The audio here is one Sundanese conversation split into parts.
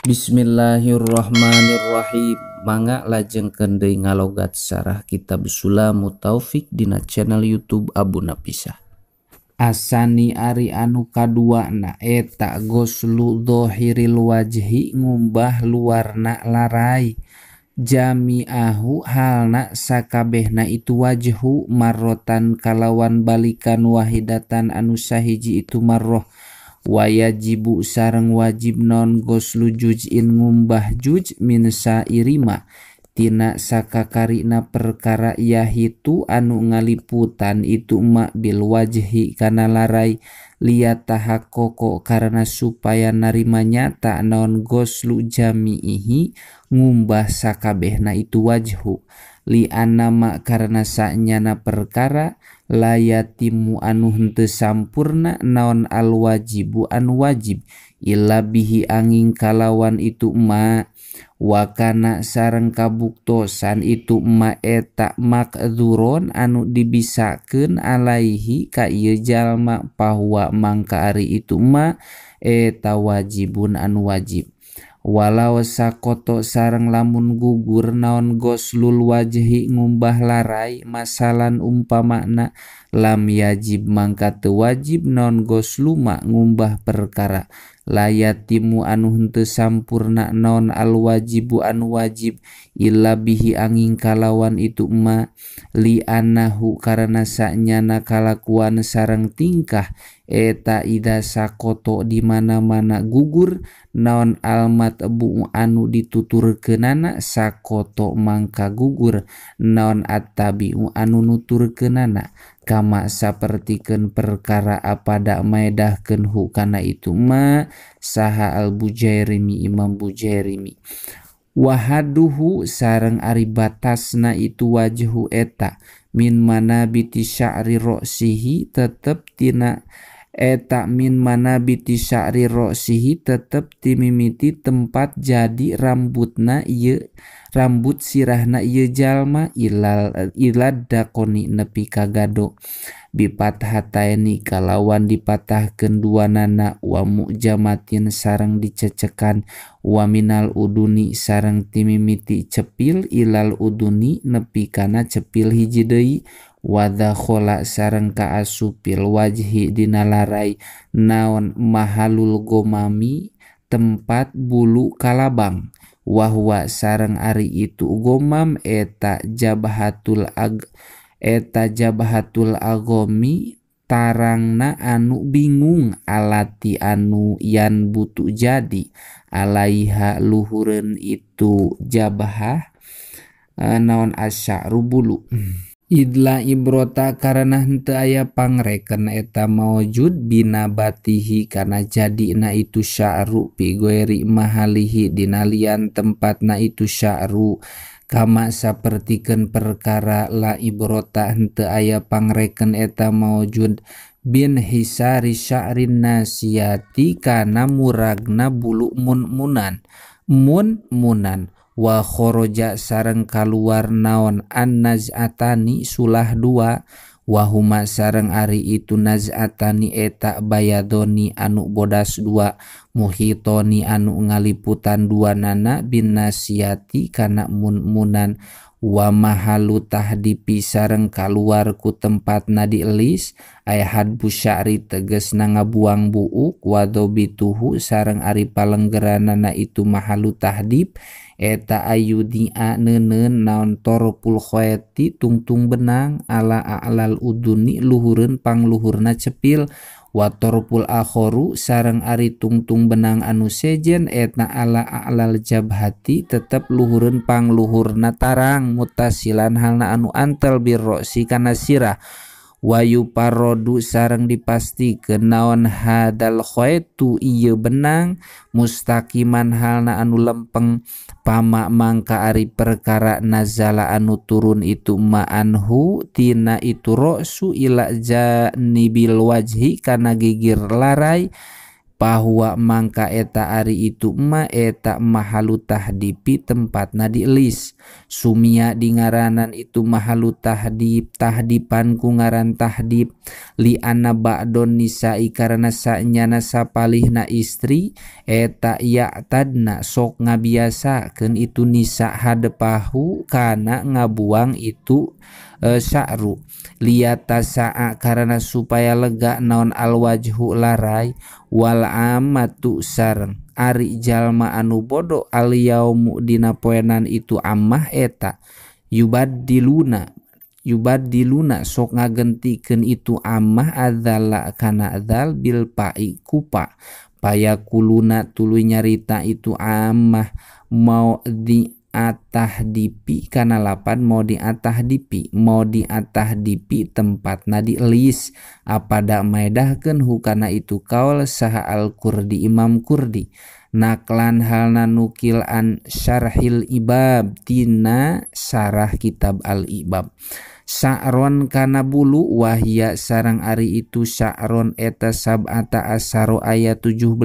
Bismillahirrahmanirrahim. Mangga lajengkeun deui ngalogat sarah kitab Sulamut Taufik dina channel YouTube Abu Napisah. Asani ari anu kaduana eta goslu dhohiril wajhi ngumbah luarna larai jami'ahu halna sakabehna itu wajhu marrotan kalawan balikan wahidatan anu sahiji itu marroh wayajibu sareng wajib non goslu juz'in ngumbah juj min sairima tina sakakarina perkara yahitu anu ngaliputan itu ma bil wajhi kana larai liyatahakoko karena supaya narima nyata non goslu jami'ihi ngumbah sakabehna itu wajhu li anama karena sanyana perkara layatimu anu henteu sampurna naon al wajibu anu wajib illa bihi angin kalawan itu ma wakana sareng kabuktosan itu ma eta makdzuron anu dibisakeun alaihi ka ieu jalma pahuwa mangka ari itu ma eta wajibun anu wajib walau sakoto sareng lamun gugur naon goslul wajhi ngumbah larai masalan umpamakna lam yajib mangka teu wajib naon gosluma ngumbah perkara layatimu anu henteu sampurna naon al wajibu anu wajib illa bihi angin kalawan itu ma li anahu karena sanyana kalakuan sareng tingkah eta ida sakoto di mana-mana gugur naon almatbu anu dituturkeunana sakoto mangka gugur naon attabiu anu nuturkeunana kama sapertikeun perkara apada maedahkeun hu kana itu ma saha al-Bujairimi Imam Bujairimi wahaduhu sareng ari batasna itu wajhu eta min manabiti sya'ri ro'sihi tetep tina eta min manabiti sya'ri ro'sihi tetep timimiti tempat jadi rambutna ieu rambut sirahna ieu jalma ilal ilad dakoni nepi ka gado bipathataini kalawan dipatahkeun duanana wa mu'jamatin sareng dicecekan wa minal uduni sareng timimiti cepil ilal uduni nepi kana cepil hiji deui wa dakhala sareng kaasupil wajhi dina larai naon mahalul gomami tempat bulu kalabang wahwa sareng ari itu gomam eta jabhatul ag eta jabhatul agomi tarangna anu bingung alati anu yan butuh jadi alaiha luhureun itu jabhah naon asya'ru bulu idla ibrota karena henteu aya pangreken eta maujud bina batihi kana jadina itu sya'ru pi goeri mahalihi dina lian tempatna itu sya'ru kama sapertikeun perkara la ibrota henteu aya pangreken eta maujud bin hisari sya'rin nasiyati kana muragna bulu mun-munan mun-munan wa khoroja sareng kaluar naon an naz'atani sulah dua wahuma sareng ari itu naz'atani eta bayadoni anu bodas dua muhitoni anu ngaliputan dua nana bin nasiyati kana mun-munan wa mahalu tahdipi sareng kaluar ku tempatna dielis aya hadbu sya'ri tegesna ngabuang buuk wa dhabituhu sareng ari palenggeranana itu mahalu tahdib eta ayudia neuneun naon torpul khayti tungtung benang ala a'lal uduni luhureun pangluhurna cepil wa torpul akhoru sareng ari tungtung benang anu sejen etna ala a'lal jabhati tetep luhureun pangluhurna tarang mutasilan halna anu antel birrosi kana sirah wayu parodu sareng dipastikeun naon hadal khaitu ieu benang mustaqiman halna anu lempeng pama mangka ari perkara nazala anu turun itu ma'anhu tina itu ro'su ila janibil wajhi kana gigir larai Bahwa mangka eta ari itu ma eta mahalu tahdipi tempatna dielis sumia dingaranan itu mahalu tahdib tahdipan ku ngaran tahdib li anna ba'don nisa'i karena sanyana sapalihna istri eta ya'tadna sok ngabiasakeun itu nisa hadepahu kana ngabuang itu sya'ru liyatasa'a karena supaya lega naon alwajhu larai wal amatu sareng ari jalma anu bodoh al yaumu dina poenan itu amah eta yubaddiluna sok ngagentikeun itu amah adzala kana adzal bil pa'i kupa payakuluna tuluy nyarita itu amah mau di atah dipi kana lapan mau di atah dipi mau di atah dipi tempatna dielis apada maedahkeun hukana itu kaul saha al Kurdi Imam Kurdi naklan halna nukil an syarhil ibab tina syarah kitab al ibab sa'ron kana bulu wahia sarang ari itu sa'ron eta sab'ata asaro ayat 17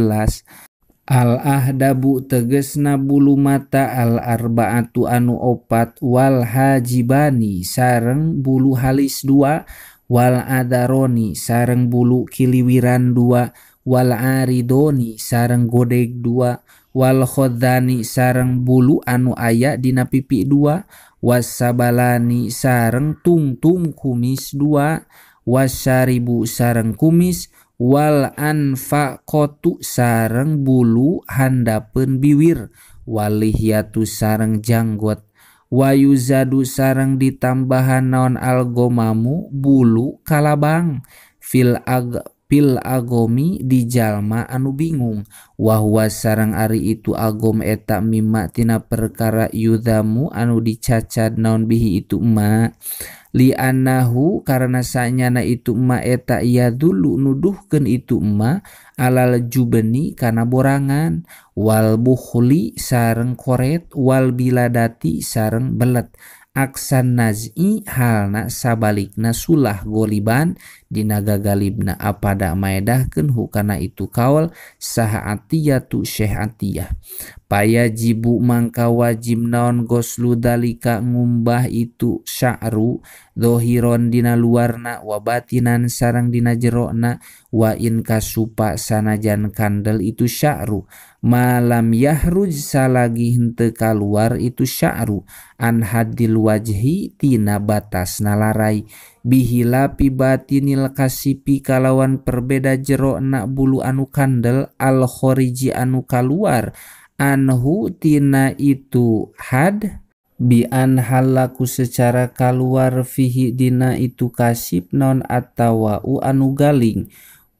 al ahdabu tegesna bulu mata al arbaatu anu opat wal hajibani sareng bulu halis dua wal adaroni sareng bulu kiliwiran dua wal aridoni sareng godeg dua wal khodani sareng bulu anu aya dina pipi dua wasabalani sareng tungtung kumis dua wasaribu sareng kumis wal anfaqatu sareng bulu handapeun biwir walihyatu sareng janggot wayuzadu sareng ditambahan naon algomamu bulu kalabang fil ag pil agomi di jalma anu bingung wahwa sareng ari itu agom eta mimma tina perkara yudamu anu dicacad naon bihi itu ma li annahu karena sanyana itu ma eta ia dulu nuduhkeun itu ma alal jubeni kana borangan wal bukhli sareng koret wal biladati sareng belet aksan naz'i halna sabalikna sulah goliban dina gagalibna apada maedahkeun hukana itu kaul saha atiyatu Syekh Atiyah payajibu mangka wajib naon goslu dalika ngumbah itu sya'ru dohiron dina luarna wa batinan sareng dina jerona wa in kasupa sanajan kandel itu sya'ru malam yahruj salagi henteu kaluar itu sya'ru an haddil wajhi tina batasna larai bihilapi batinil kasipi kalawan perbeda jerona bulu anu kandel al khoriji anu kaluar anhu tina itu had bi an halaku secara kaluar fihi dina itu kasip non atawau anu galing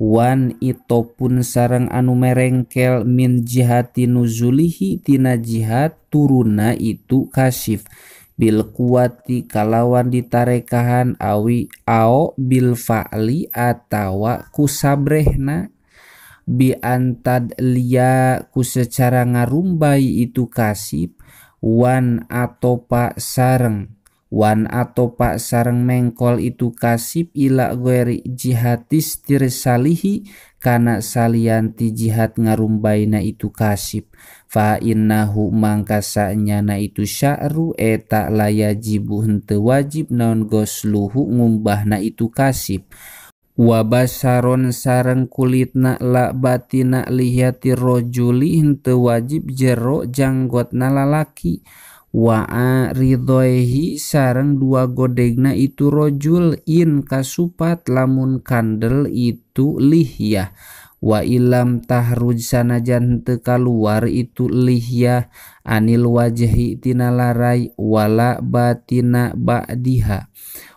wan itopun sareng anu merengkel min jihati nuzulihi tina jihad turuna itu kasif bil kuwati kalawan ditarekahan awi ao bil fa'li atawa kusabrehna bi antad liya ku secara ngarumbai itu kasib wan atopa sareng mengkol itu kasib ila ghairi jihatis tirsalihi kana salianti jihad ngarumbaina itu kasib fa innahu mangka sanyana itu sya'ru eta layajibu henteu wajib naon gosluhu ngumbahna itu kasib wabasaron sareng kulitna la batina lihati rojuli henteu wajib jero janggotna lalaki wa ridhoihi sareng dua godegna itu rojul in kasupat lamun kandel itu lihyah wa ilam tahruj sanajan teu kaluar itu lihyah anil wajhi tina larai wala batina ba'diha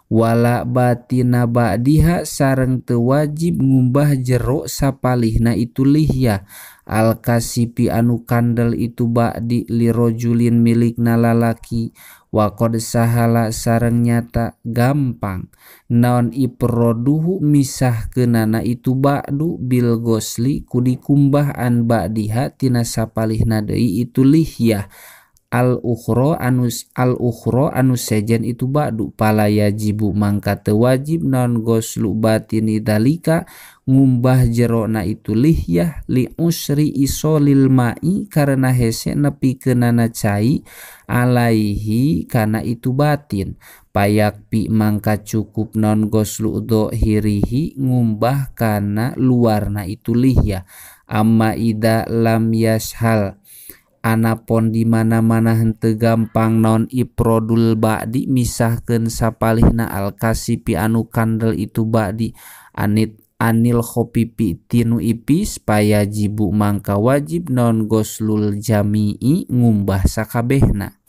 wala batina ba'diha sareng teu wajib ngumbah jero sapalihna itu lihyah al kasipi anu kandel itu ba'di lirojulin milikna lalaki wa qad sahala sareng nyata gampang naon iproduhu misahkeunana itu ba'du bil gosli ku dikumbah an ba'diha tina sapalihna deui itu lihyah Al ukhra anu sejen itu ba'du pala yajibu mangka teu wajib naon goslu batini dalika ngumbah jerona itu lihyah li usri isolil ma'i karena hese nepikeunana cai alaihi kana itu batin payakpi mangka cukup non goslu dohirihi ngumbah kana luarna itu lihyah amma ida lam yashal anapon di mana-mana henteu gampang naon iprodul ba'di misahkeun sapalihna al kasipi anu kandel itu ba'di anit anil khopipi tinu ipis payajibu mangka wajib naon goslul jami'i ngumbah sakabehna.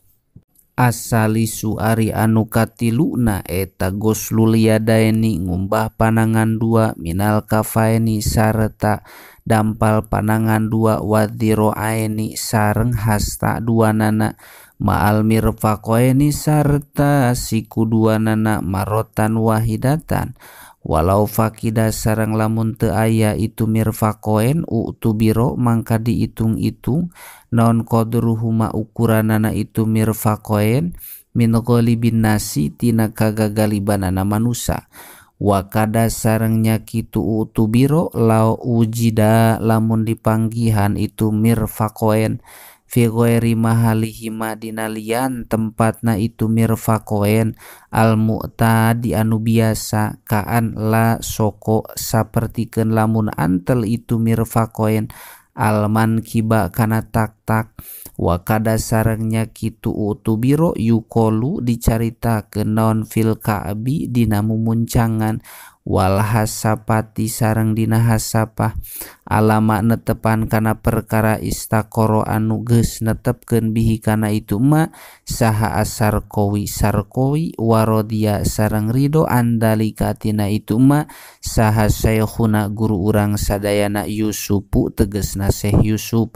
Asalisu ari anu katiluna eta goslul yadaini ngumbah panangan dua minal kafaini sarta dampal panangan dua wadhiroaini sareng hasta dua nana ma'al mirfaqaini sarta siku dua nana marotan wahidatan walau fakida sareng lamun teu aya itu mirfaqain uktubiro mangka diitung-itung naon qadruhuma ukuranana itu mirfaqain min ghalibin nasi tina kagagalibanana manusa wa kada sarengnya kitu utubiro lau ujida lamun dipanggihan itu mirfaqain fi ghairi mahalihima dina lian tempatna itu mirfaqain al mu'tadi anu biasa kaan la soko sapertikeun lamun antel itu mirfaqain alman kiba kana tak-tak wa kada sarengnya kitu utubiro yukolu dicaritakeun naon fil ka'bi dina mumuncangan wal hasapati sareng dina hasapah alama netepan kana perkara istaqoro anu geus netepkeun bihi kana itu ma saha asarkowi sarkowi warodia sareng ridho andalika tina itu ma saha syekhuna guru urang sadayana Yusupu tegesna Syekh Yusuf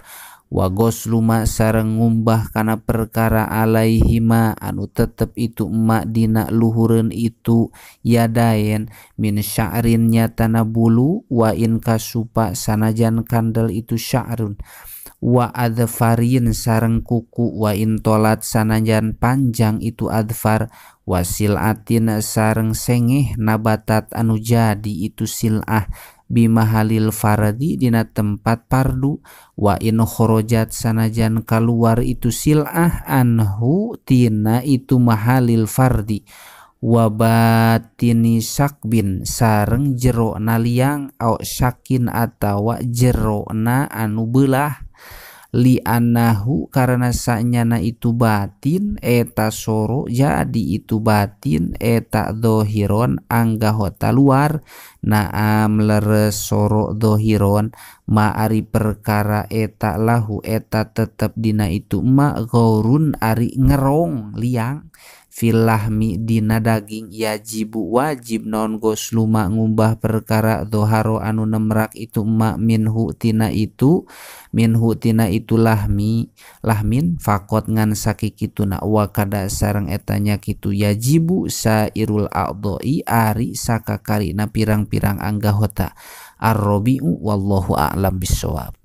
wa gosluma sareng ngumbah kana perkara alaihima anu tetep itu emak dina luhureun itu yadaen min sya'rin nyatana bulu wa in kasupa sanajan kandel itu sya'run wa adfarin sareng kuku wa in tolat sanajan panjang itu adfar wa silatin sareng sengeh nabatat anu jadi itu silah bimahalil fardi dina tempat pardu wa in khorojat sanajan kaluar itu silah anhu tina itu mahalil fardi wa batini sakbin sareng jerona liang au sakin atawa jerona anu beulah li anahu karena sanyana itu batin eta soro jadi itu batin eta dohiron anggahota luar naam leres soro dohiron ma ari perkara eta lahu eta tetep dina itu ma gaurun ari ngerong liang filahmi dina daging yajibu wajib non gosluma ngumbah perkara doharo anu nemrak itu ma minhu tina itu lahmi lahmin fakot ngan sakikituna wa kada sareng etanya kitu yajibu sairul a'dhoi ari sakakarina pirang-pirang anggahota arrobi'u wallahu a'lam bissawab.